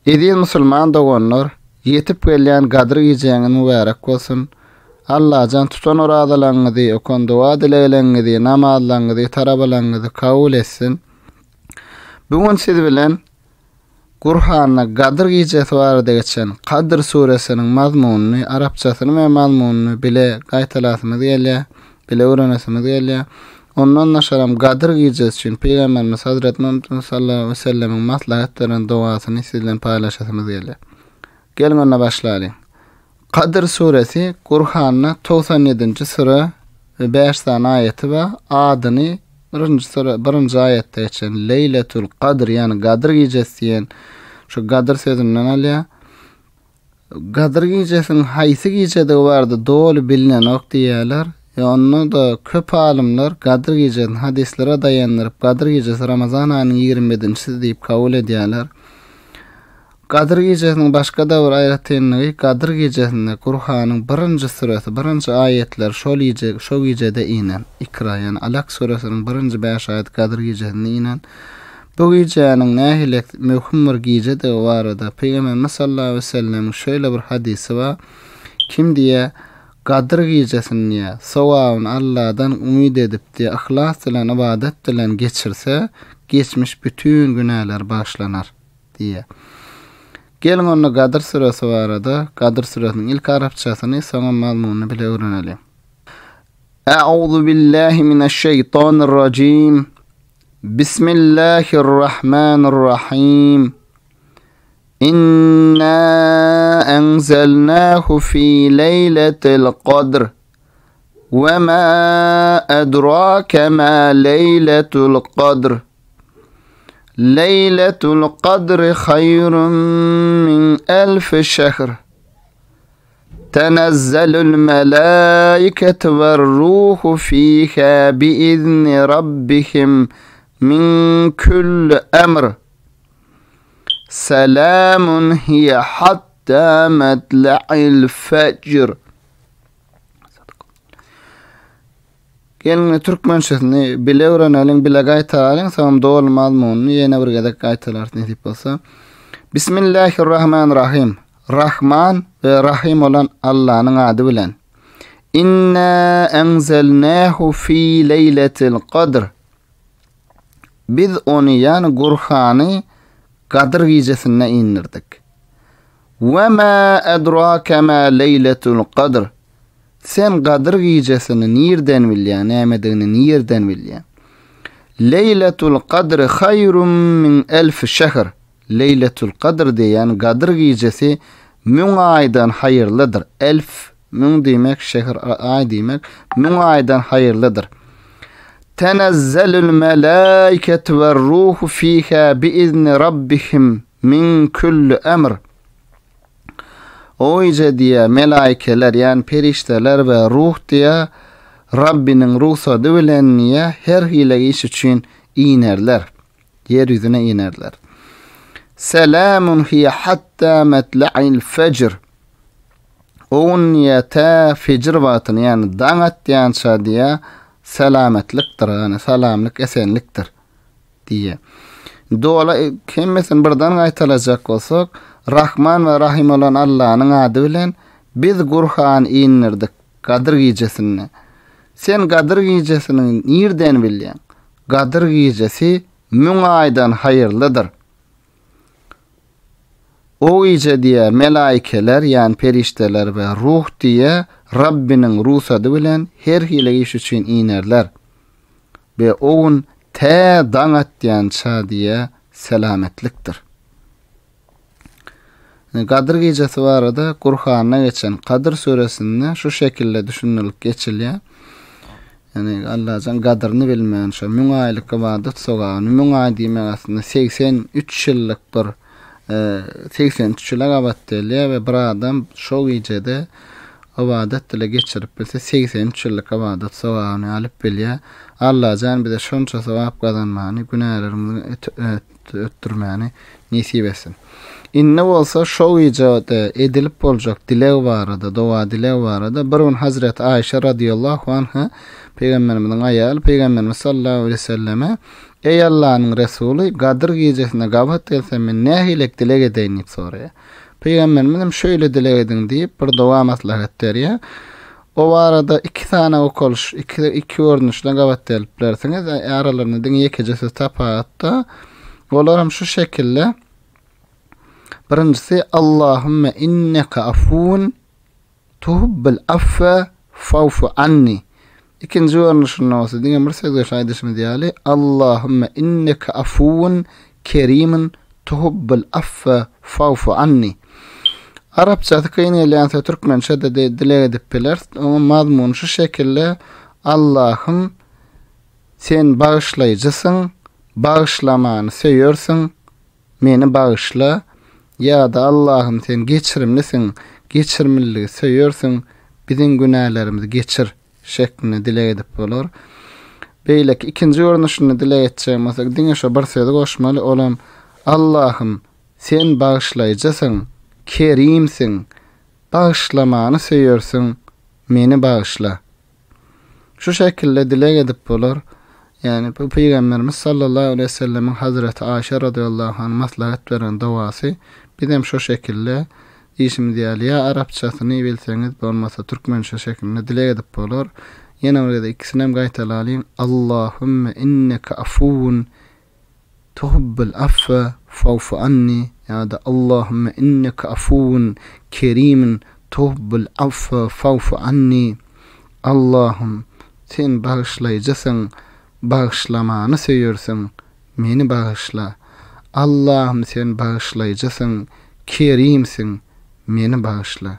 Eziz musulman doganlar, ýetip gelýän Gadyr gijäňiz mübärek bolsun! Allajan tutan orazalaryňyzy, okan doga-dilegleňizi, namazlaryňyzy, tarabalaryňyzy kabul etsin! Bu gün siz bilen Gurhanda Gadyr gijesi barada geçen Kadr suresiniň mazmunyny, arapçasyny we mazmunyny bile gaýtalasymyz gelýär. Bile öwrenesimiz gelýär. Ondan daşaram Gadyr gijesi üçin Pygamberimiz Hazreti Muhammed sallallahu aleýhi we sellemiň maslahat beren dogasyny siz bilen paýlaşasymyz gelýär. Geliň onda başlalyň. Kadr suresi Gurhanda 97-nji süre we 5 sany aýaty bar. Adyny birinji süre, birinji aýatda geçen Leýletul Kadr, ýagny Gadyr gijesi diýen şu Gadyr sözünden alýar. Gadyr gijesiniň haýsy gijedigi barada doly bilinenok diýýärler. Ýa onda-da köp alymlar Gadyr gijesini hadyslara daýandyryp, Gadyr gijesi Ramazan aýynyň 27-njisi diýip kabul edýärler. Gadyr gijesiniň başga-da bir aýratynlygy Gadyr gijesinde Gurhanyň birinji süresi, birinji aýatlar şol gije, şo gijede inen. Ikra, ýagny Alak süresiniň birinji bäş aýaty Gadyr gijesinde inen. Bu gijäniň nähili möhüm bir gijedigi barada Pygamberimiz sallallahu aleýhi we sellemiň şeýle bir hadysy bar, Kim diýýär, Gadyr gijesini diýýär, sogabyny Alladan umyt edip diýýär, yhlas bilen, ybadat bilen geçirse, geçmiş bütin günäleri bagyşlanar diýýär. Geliň onda Gadyr süresi barada, Gadyr süresiniň ilki arapçasyny, soňam mazmunyny bile öwreneliň. A'uzu billahi mineşşeýtanirrajim. Bismillahirrahmanirrahim. Inna enzelnahu fi leyletil kadr. Ve ma edrake ma leyletul kadr. Leyletul kadri hayrun min elfi şehr. تنزل الملائكة والروح فيها بإذن ربهم من كل أمر سلام هي حتى مطلع الفجر Geliň türkmençesini bile öwreneliň, bile gaýtaralyň, soňam doly mazmunyny ýene bir gezek gaýtalarys nesip bolsa. Bismillahirrahmanirrahim. Rahman we Rahym bolan Allanyň ady bilen. Inna enzelnahu fi leýletil kadr. Biz ony, ýagny Gurhany Gadyr gijesinde indirdik. We ma edrake ma leýletul kadr. Sen Gadyr gijesini nirden bilýäň, nämedigini nirden bilýäň? Leýletul kadri haýrum min elfi şehr. Leýletul Kadr diýen Gadyr gijesi müň aýdan haýyrlydyr. Elf, müň diýmek, şehr, aý diýmek, müň aýdan haýyrlydyr. Tenezzelül melaiketu we ruhu fiha biizni rabbihim min kulli emr. O gije diýýär, melaikeler, ýagny perişdeler we ruh diýýär, Rabbiniň rugsady bilen diýýär, her hili iş üçin inerler. Ýer ýüzüne inerler. Selamun hiýe hatta matla'il fejr. O gün diýýär, tä fejr wagtyny, ýagny daň atýança diýýär, selametlikdir, ýagny salamlyk, esenlikdir diýýär. Dola hemmesini birden gaýtalajak bolsak, Rahman we Rahym bolan Allanyň ady bilen biz Gurhany indirdik Gadyr gijesinde. Sen Gadyr gijesini nirden bilýäň? Gadyr gijesi müň aýdan haýyrlydyr. O gije diýe melaikeler, ýagny perişdeler we ruh diýe Rabbiniň rugsady bilen her hili iş üçin inerler. We o gün tä daň atýança diýe selametlikdir. Gadyr gijesi barada Gurhanda geçen Kadyr süresinde şu şekilde düşündirilip geçilýär. Ýani Allajan gadyryny bilmän şo müň aýlyk ybadat sogabyny müň aý diýmek aslynda 83 ýyllyk bir 83 ýyla gabat gelýär we bir adam şo gijede ybadat bile geçirip bilse 83 ýyllyk ybadat sogabyny alyp bilýär. Allajan bize şonça sogap gazanmany, günälerimizi ötdürmäni nesip etsin. Indi bolsa şo gijede edilip boljak dileg barada, doga-dileg barada bir gün Hazreti Aýşe radiyallahu anha. Pygamberimiziň aýaly Pygamberimiz sallallahu aleýhi we selleme, Eý Allanyň Resuly, Gadyr gijesine gabat gelsem men nähilek dileg edeýin diýip soraýar. Pygamberimiz hem şöýle dileg ediň diýip bir doga maslahat berýär. O barada iki sany okalyş, iki, iki görnüşine gabat gelip bilersiňiz. Aralarynda diňe ýekeje söz tapawutda. Olar hem şu şekilde. Birinjisi Allahümme inneke afuwun Tuhubbul affe fawfu anni. Ikinji görnüşinde bolsa diňe bir söz goşup aýdyşymyz ýaly, Allahümme inneke afuwun kerimun tuhubbul affe fawfu anni. Arapçasy kyn gelýänse türkmençe-de dileg edip bileris. Onuň mazmuny şu şekilde, Allahym sen bagyşlaýjysyň, bagyşlamany söýersiň, Meni bagyşla, ýa-da Allahym sen geçirimlisiň, geçirimliligi söýersiň, biziň günälerimizi geçir şeklinde dileg edip bolar. Beýleki ikinji görnüşinde dileg etjek bolsak diňe şo bir sözi goşmaly, olam Allahym sen bagyşlaýjysyň, kerimsiň, bagyşlamany söýersiň, meni bagyşla. Şu şekilde dileg edip bolar. Ýagny bu Pygamberimiz sallallahu aleýhi we sellemiň Hazreti Aýşe radyýallahu anha maslahat beren dogasy. Bizem şo şekilde diýşimiz ýaly ýa arapçasyny bilseňiz bolmasa türkmençe şekilinde dileg edip bolar. Ýene bir gezek ikisinem gaýtalalyň. Allahümme inneke afuwun Tuhubbul afwe fawfu anni ýa-da Allahümme inneke afuwun kerimun tuhubbul afwe fawfu anni Allahym, Sen bagyşlaýjysyň, bagyşlamany söýersiň, meni bagyşla. Allahym, Sen bagyşlaýjysyň, kerimsiň, meni bagyşla.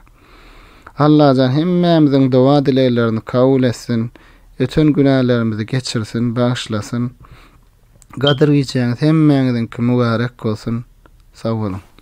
Allajan hemmämiziň doga-dileglerini kabul etsin, öten günälerimizi geçirsin, bagyşlasyn. Gadyr gijäňiz hemmäňiziňki mübärek bolsun. Sag boluň.